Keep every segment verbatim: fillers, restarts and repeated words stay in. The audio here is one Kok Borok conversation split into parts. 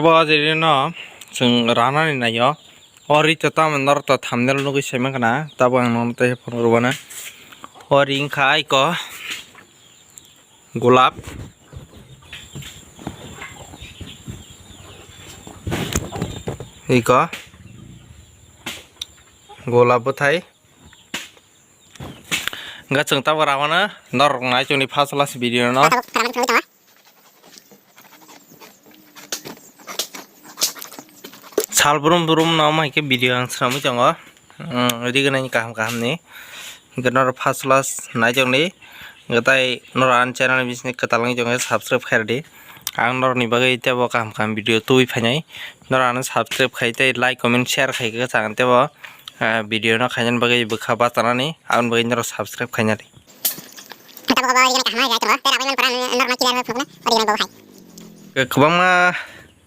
Bo jerino chwng ranani naio. O ri to tamo norok to thumbnail nugwi saimankha na, tabuk ang nono tei phunuk rwmano. O ri wngkha aiko golap. Iko golap bwthai. Hwnkhe chwng tabuk rwmano norok nai chwngni first class video no. Sal brum brum no omo hai khe video ang swnamwi tongo. Umm, rignai kaham kaham ni. Hwnkhe norok first class nai chwngni. Hwnkhe tai norok ani channel ni bisingni kwtal wngwi tongkhe subscribe khairwdi. Ang norokni bagwi teibo kaham kaham video tubui phainai. Norok ano subscribe khai tei like, comment, share khai khe chang teibo, ah, video no khainani bagwi bwkha bachanani. Aboni bagwi norok subscribe khainadi. Kwbangma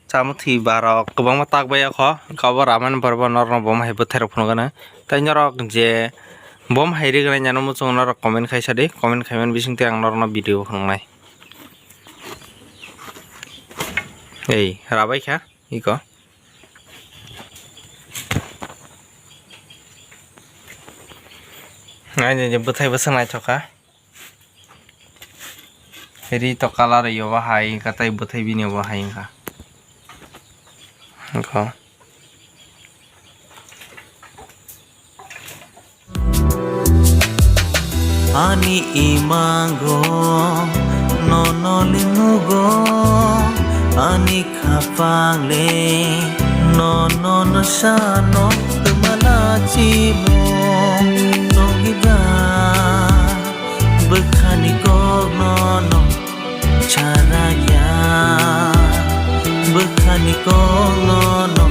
chamwi thwi barok kwbangma tak bai o kho, wngkha obo Ramayana borok bo norokno bo hai bwthairok phunukgwno. Tei norok je bo hai rignai nano muchungo norok comment khaisa di, comment khaimani bisingtwi ang norokno video phunuknai. Ei, rabai kha, iko. Ai, je, je, bwthai bwswk naithok kha. Ri to colour yo bahai wngkha, tei bwthai bini bo hai wngkha. Wngkha. Ani imango nono limugo, ani khapang le nono no sano twmala chimo nogida. Bwkhani kok nono charaya, bwkhani kok nono